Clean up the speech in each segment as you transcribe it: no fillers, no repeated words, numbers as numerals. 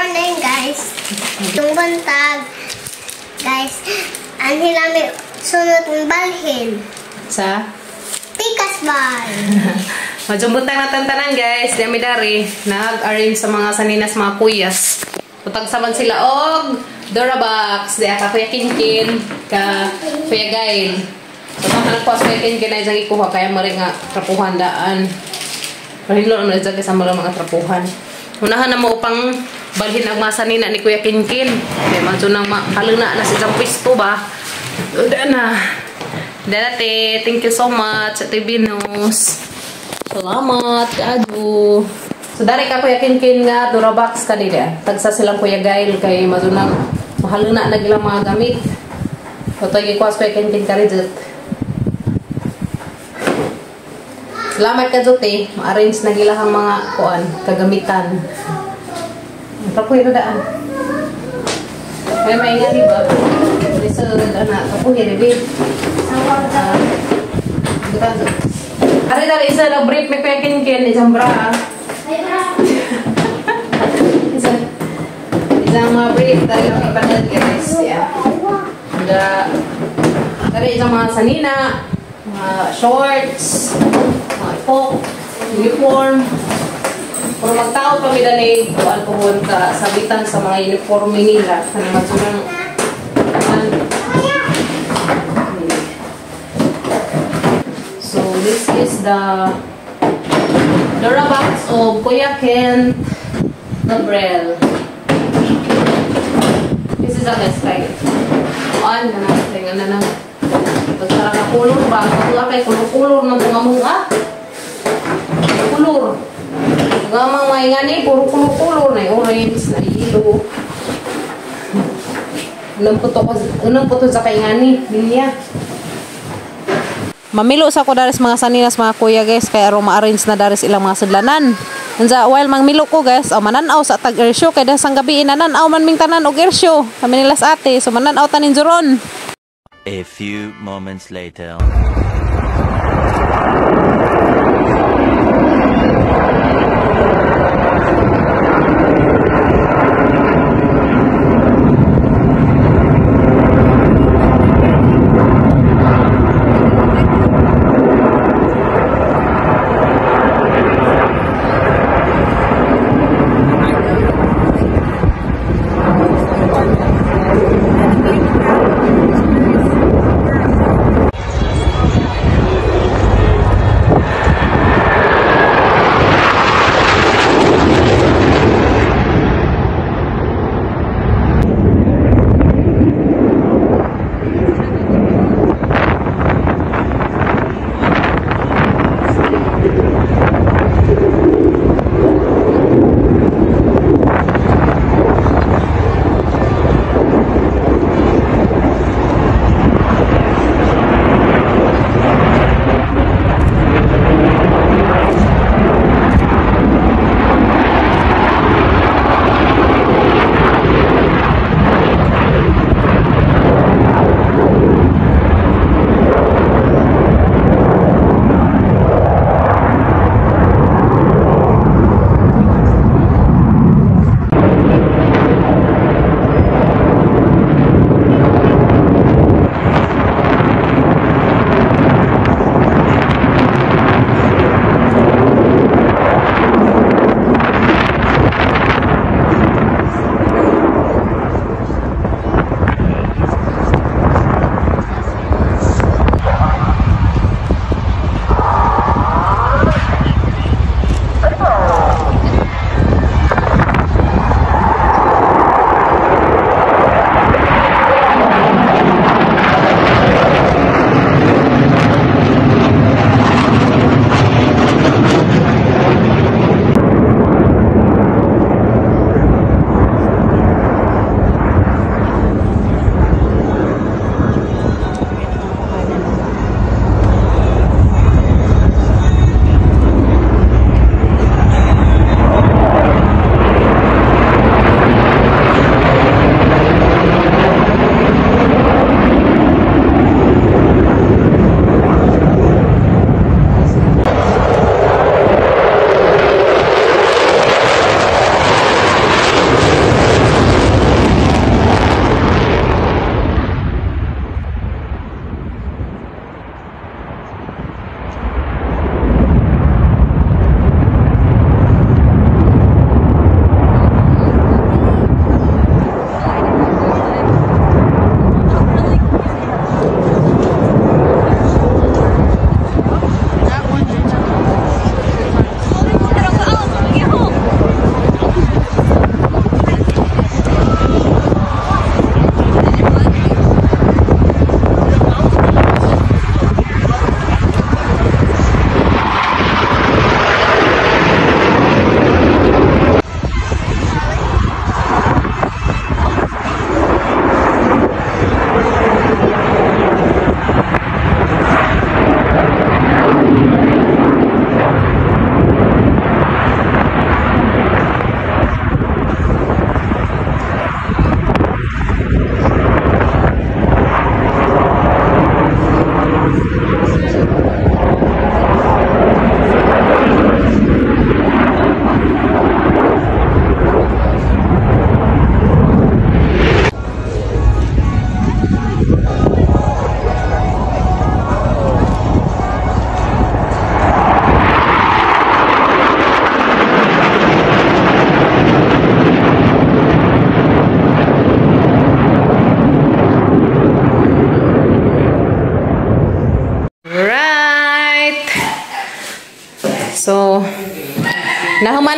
morning, guys. Yung buntag, guys. Anhi nami sunod ng balhin. Sa? Pikas bal. Madyong buntag na tantanan, guys. Di dari nag-arrange sa mga saninas mga kuyas. Utag saman sila og Durabox. Di ka Kuya Kinkin, ka Kuya Gail. So, pang ko sa Kuya Kinkin ay diyang ikuha kaya mari nga trapuhan daan. Pero hilo naman dyan kasi mga trapuhan. Unahan na mo upang balhin ang mga sanina ni Kuya Kinkin. Kaya madyo nang mahaluna na si diyang pwesto ba? Uda na. Dati, thank you so much, Ate Venus. Salamat, kaadyo. So, dari ka Kuya Kinkin nga, Durabox ka nila. Tagsa silang Kuya Gail kay madyo nang mahaluna na gilang mga gamit. So, tayo ikuha sa Kuya Kinkin ka rin. Salamat ka, Jote. Ma-arrange na gila ang mga kuan, kagamitan. Kapuhi na daan. Kaya maingat, di ba? Lisa, na, kapuhi, di ba? Ari, dari isa na brief may Kuya Kinkin, isang bra. Isang mga brief, dari lang ipanad, guys. Yeah. Dari isang mga sanina, mga shorts, mga ipok, uniform. Pero magtao pa mi dani kuan pohon ka sabitan sa mga uniforme nila kanang magsurang. So this is the Durabox of Kuya Ken Gabriel. This is a guys kay kuan na na na na. Pagkara ka kulor ba? Pagkara kay kulor-kulor ng mga mga. Kulor. Mga mga ingani, puro kulor-kulor na orange, na yellow. Unang puto sa kaingani, linya. Mamilo sa ko daris mga saninas mga kuya guys, kaya aron ma-arrange na daris ilang mga sudlanan. Unsa while mangmilo ko guys, o mananaw sa tag airshow kay dasang gabi inananaw man ming tanan og airshow. Kami nila sa ate, so mananaw tanin juron. A few moments later.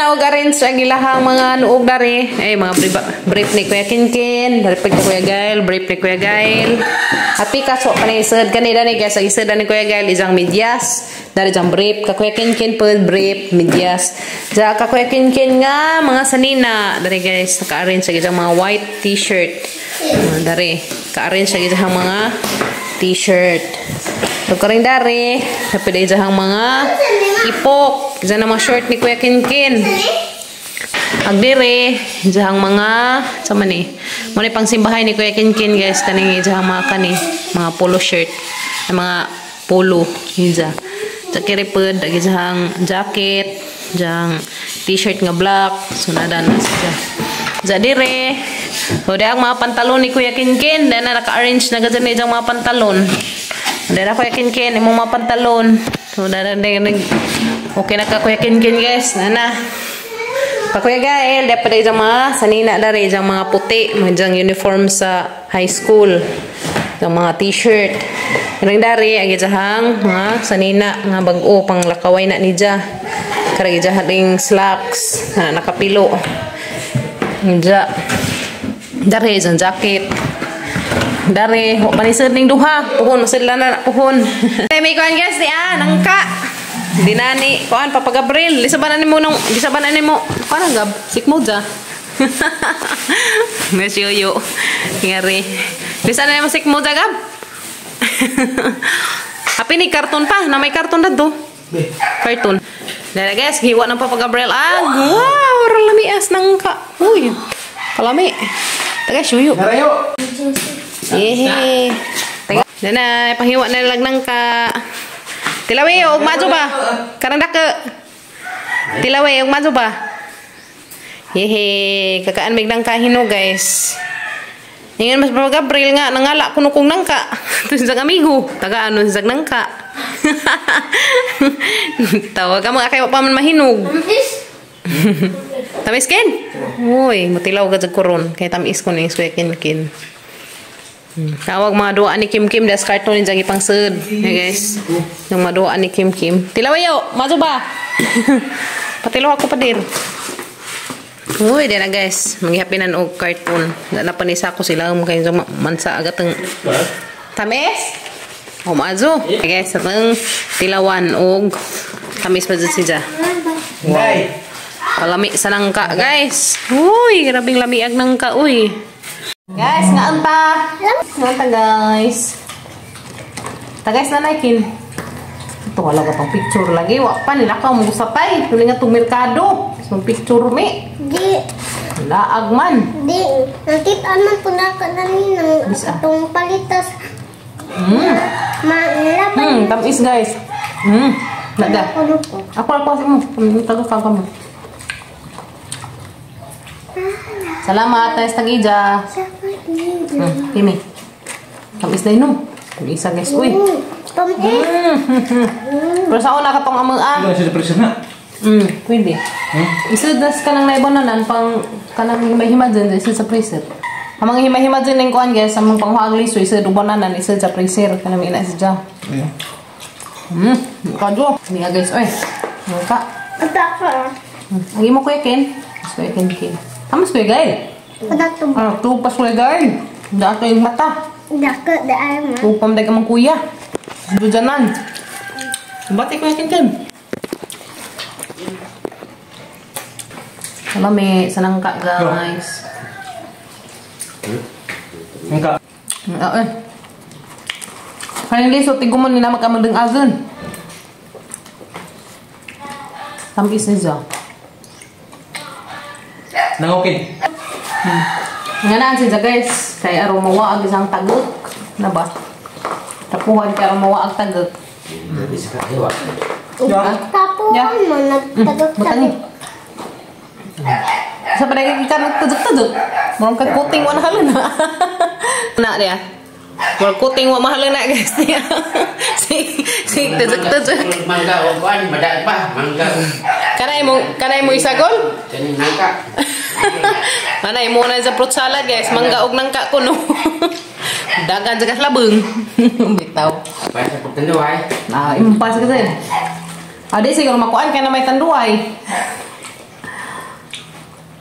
na og arrange ang ilahang mga nuog dari. Ay, mga brief ni Kuya Kinkin, brief ni Kuya Gail, brief ni Kuya Gail. At Picasso pa ni isod kanila ni guys, ang isod ni Kuya Gail isang medyas, dari isang brief ka Kuya Kinkin pod brief medyas. Ja ka Kuya Kinkin nga mga sanina dari guys, naka-arrange sa isang mga white t-shirt. Dari ka-arrange sa isang mga t-shirt. So karing dari, napili isang mga ipok, isa na mga short ni Kuya Kinkin. Agdire, isang mga sama ni. Mo ni pang simbahay ni Kuya Kinkin guys, kaning isang mga kani, mga polo shirt, ay, mga polo isa. Sa kiripod, ag isang jacket, isang t-shirt nga black, so nada na siya. Sa dire, so di ang mga pantalon ni Kuya Kinkin, dahil na naka-arrange na gazan ni isang mga pantalon. Dahil na Kuya Kinkin, imong mga pantalon. So dahil na okay na ka Kuya Kinkin guys, na. Pa Kuya Gael, dapat isang mga sanina dari, isang mga puti, mga isang uniform sa high school, isang mga t-shirt. Kanang dari, ang isang mga sanina nga bag-o pang lakaway na nija. Karang isang ding slacks na nakapilo. Nija. Dari isang jacket. Dari, wa panisod ning duha. Puhon, masidla na puhon. Ay, may kuan guys, di ah, nangka. Dinani, kuan Papa Gabriel, lisa ba na nimo nang, lisa ba na nimo? Kuan ang gab, sikmo ja. Mes yoyo. Ngari. Lisa na nimo sikmo ja gab. Happy ni karton pa, na may karton na do. Karton. Dara guys, giwa ng Papa Gabriel. Ah, wow, lamias nangka. Uy. Kalami. Taga suyo. Narayo. Yehe. Dana, panghiwa na lang nangka. Tilawi, og majo ba? Karang dako. Tilawi, og majo ba? Hehe, kakaan mig nangka hino guys. Ingon mas Papa Gabriel nga nangala kuno kong nangka. Ito sa amigo, taga ano sa nangka. Tawag ka mga kayo pa man mahinog. Tamis ken? Uy, mutilaw ka sa koron kay tamis ko ni Kuya Kinkin. Tawag mga duwa ni Kim Kim das karton ni jagi pangsud. Hey guys. Yung mga duwa ni Kim Kim. Tilaw yo, majo ba? Patilaw ako pa din. Uy, di na guys. Manghihapinan og karton. Napanisa ko sila kay mansa agateng. Tamis? O majo. Hey guys, ateng tilawan og tamis pa jud siya. Wow. Kalami sa nangka guys. Uy, grabing lamiag nangka uy. Guys, ngaon pa. Ngaon ta guys. Ta guys na naikin. Ito wala ka pang picture lagi. Wa pa nila ka mo usapay. Tuli nga tong merkado. So picture mi. Di. Laag man. Di. Nakita man po na ka na ni nang atong palitas. Ma Tamis guys. Nada. Ako ako mo. Tago ka mo. Salamat, guys, tag-ija. Kimi. Tamis na inom. Isa guys, uy. Tamis. Pero sa una katong amang ah. Pwede. Isa das ka nang naibonanan pang kanang himay-hima dyan, isa sa freezer. Ang mga himay-hima dyan ng kuan guys, ang mga panghuag liso, isa dubonanan, isa sa freezer. Kanang ina siya. Kadyo. Hindi nga guys, uy. Mangka. Ang imo Kuya Ken. Kuya Ken Ken. Tamas Kuya Gail. Ah, tupas Kuya Gail. Dato yung mata. Dako daan ma. Tupam day ka mang kuya. Dujanan. Bati Kuya Ken Ken. Salami sa nangka guys. Nangka. Eh. Kaning liso tigumon ni na magkamandeng agon. Tamis ni siya. Nangokin. Nga naan siya guys. Kay araw mawaag isang tagok. Na ba? Tapuhan kay araw mawaag tagok. Tapuhan mo nagtagok-tagok. Sa panagay ka nagtagok-tagok. Murang kag kuting wa nahala na. Na diya. Murang kuting wa mahala na guys niya. Si tagok-tagok. Mangga o kuan madag pa mangga. Kanay mo isagol? Kaning nangka. Manay mo na sa fruit salad guys, mangga og nangka ko no. Dagan sa kaslabeng. Bitaw. Pa sa pagtanduay. Ah, impas kasi. Adi siguro makuan kay na may tanduay.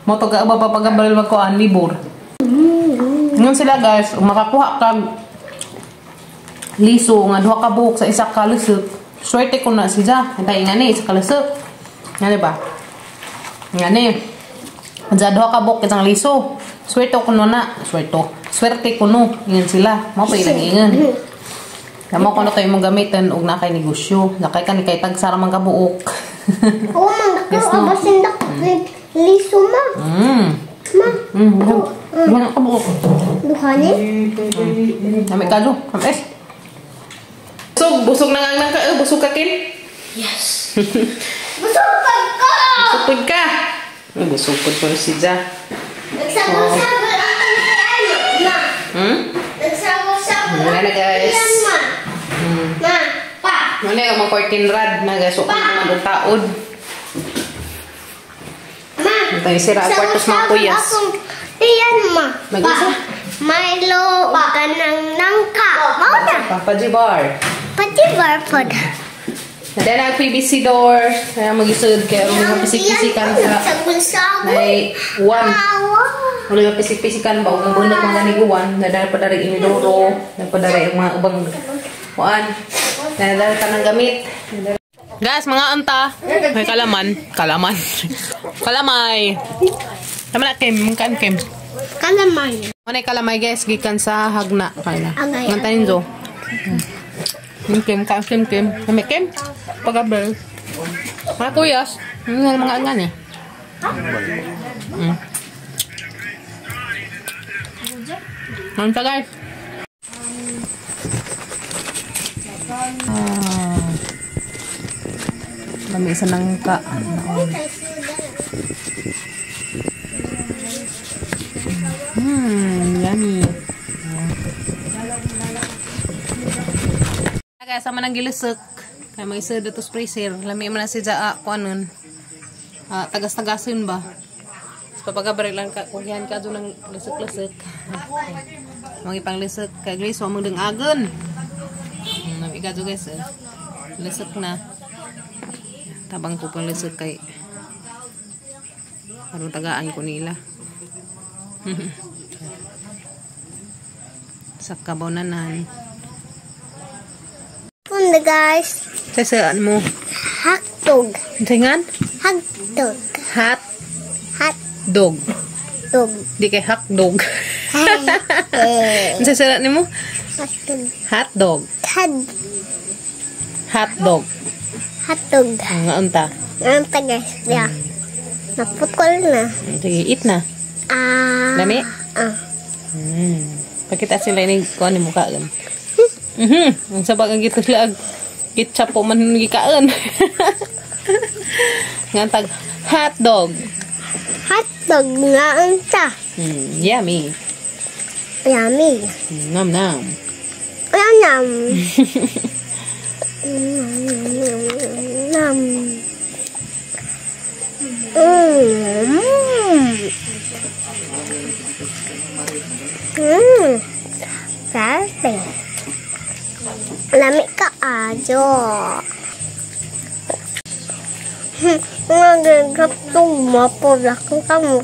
Mo to ka ba papagabaril magkuan libur. Ngon sila guys, makakuha kag liso nga duha ka buok sa isa ka lusok. Swerte ko na siya. Hintay nga ni isa ka lusok. Nga di ba? Nga ni. Sa duha ka buok isang liso. Swerte ko na. Swerte. Swerte ko no. Ingan sila. Mao pa ilang ingan. Kamo kuno tayo mong gamitin og na kay negosyo. Nakay ka ni kay tagsara man ka buok. Oo, man. Yes, no. Abasin na liso, ma. Ma. Duha ka buok. Duha ni? Nami ka jo. Kamis. Busog, busog na nga ka. Busog ka kin? Yes. Busog pa ka! Busog ka. Busog pud po si Ja. Nagsabog-sabog ang tiyan, ma. Nagsabog-sabog Wala na, guys. ang tiyan, ma. Ma. Pa. Muna yung mga 14 rad na guys. So, kung naman taod. Ma. Ito yung sira ang kwartos mga kuyas. Akong tiyan, ma. Mag-isa? Milo, ganang nangka. Mao na. Papa G bar. Pati bar pod. Then ang PVC door. Kaya mag-isod kaya mga pisik-pisikan sa Sagol-sagol. may one. Awa. Wala yung pisik-pisikan ba? Kung bunot mga ganiguan, nadala pa dari inidoro, nadala yung mga ubang kuan. Nadala ka ng gamit. Guys, mga anta. May kalaman. Kalaman. Kalamay. Tama na, Kim. Kan, Kim. Kalamay. Ano yung kalamay, guys? Gikan sa hagna. Kaya na. Agay, Ngantanin, Jo. Kim, Kim, Kim, Kim. Kami, Kim. Pagabel. Mga kuyas. Mga mga angan eh. Ano pa, guys? Lami isa ng ka. Yummy. Guys, sama nang gilusok. Kaya mga isa dito sa freezer. Lami man na si Jaa kuanon. Tagas-tagasin ba? Sa papagabaril lang ka, kugihan ka doon ng lusok-lusok. Mga ipang lusok. Kaya guys, huwag mong agon. Nami ka doon guys. Lusok na. Tabang ko pang lusok kay aron tagaan ko nila. Sa kabonanan. Punda guys. Sa saan mo? Hotdog. Tingan? Hotdog. Hot Hot dog. dog. Di kay hot dog. Hey. Sa saan nimo? Hotdog. Hot dog. Hot Hot dog. Hotdog. Ang unta. Anta guys. Yeah. Naputol na. Sige, eat na. Ah. Lami? Ah. Pakita sila ini kuan ni mukha gan. Ang sabag ang gito sila ketchup po man gikaon. Nga tag hot dog. Hotdog nga unta. Yummy. Yummy. Nam nam. Yum. Nam. Perfect. Lami ka ajo. Nga gagaptong mo po. Lakong ka mo.